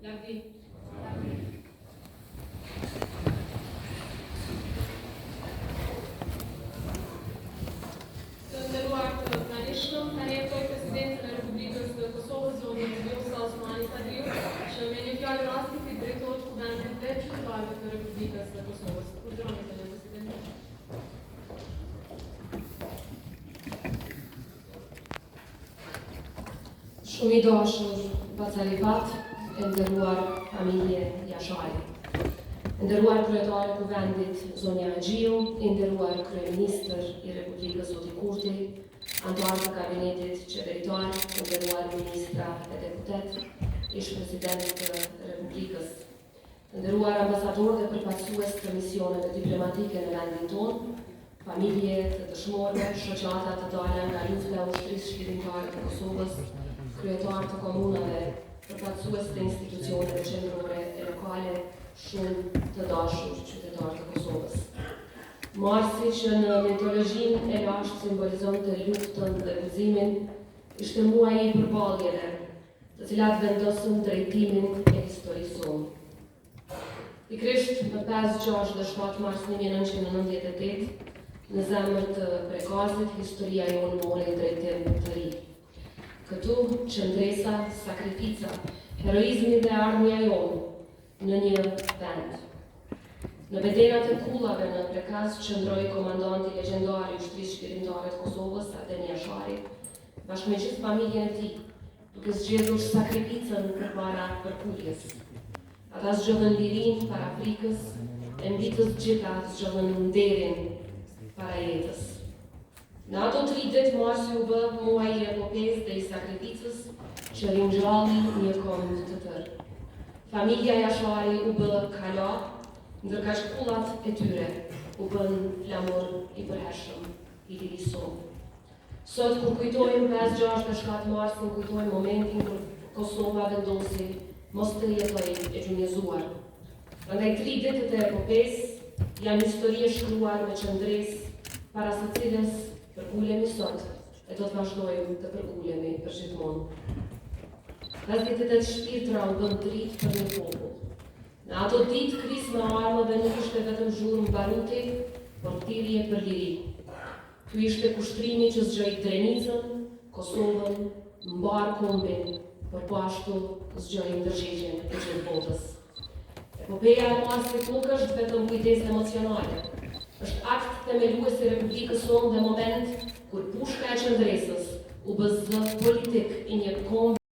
Lavdi! Të nderuar të pranishëm, tani e ftoj Presidenten e Republikës së Kosovës, zonjën Vjosa Osmani Sadriu, që me një fjalë rasti t'i drejtohet Kuvendit dhe qytetarëve të Republikës së Kosovës. Urdhëroni, zonja Presidente. Shumë i dashur Baca Rifat, e nderuar familje Jashari. E nderuar kryetare e Kuvendit, zonja Haxhiu, i nderuar kryeministër i Republikës zoti Kurti, anëtarë të kabinetit qeveritar, të nderuar ministra e deputetë, ish president të Republikës, Të nderuar ambasadorë dhe përfaqësues të misioneve diplomatike në vendin tonë, familje të dëshmorëve, shoqata të dala nga lufta e Ushtrisë Çlirimtare të Kosovës, kryetarë të komunave, përfaqësues të institucioneve qendrore e lokale, shumë të dashur qytetarë të Kosovës. Marsi që në mitologjinë e lashtë simbolizonte luftën dhe guximin, ishte muaji i përballjeve, të cilat vendosën drejtimin e historisë sonë. Pikërisht më 5, 6 dhe 7 mars 1998, në zemër të Prekazit, historia jonë mori drejtim të ri. Këtu, qëndresa, sakrifica, heroizmi dhe ardhmja jonë në një vend. Në bedenat e kullave në Prekaz qëndroi komandanti legjendar i Ushtrisë Çlirimtare të Kosovës, Adem Jashari, bashkë me gjithë familjen e tij, duke zgjedhur sakrificën përpara përkuljes. Ata zgjodhën lirinë para frikës, e mbi të gjitha zgjodhën nderin para jetës. Në ato tri ditë marsi u bë muaji i epopesë dhe i sakrificës që ringjalli një komb të tërë. Familja Jashari u bë kala, ndërkaq kullat e tyre u bënë flamur i përhershëm i lirisë sonë. Sot kur kujtojmë 5, 6 dhe 7 marsin, kujtojmë momentin kur Kosova vendosi mos të jetojë e gjunjëzuar. Prandaj tri ditët e epopesë janë histori e shkruar me qëndresë para së cilës përkulemi sot e do të vazhdojmë të përkulemi përgjithmonë. 58 shpirtra u bënë dritë për një popull. Në ato ditë krisma e armëve nuk ishte vetëm zhurmë baruti, por thirrje për liri. Ky ishte kushtrimi që zgjoi Drenicën, Kosovën, mbarë kombin, por po ashtu zgjoi ndërgjegjen e gjithë botës. Epopeja e marsit nuk është vetëm kujtesë emocionale, është akt themelues i Republikës sonë dhe moment kur pushka e qëndresës u bë zë politik i një kombi.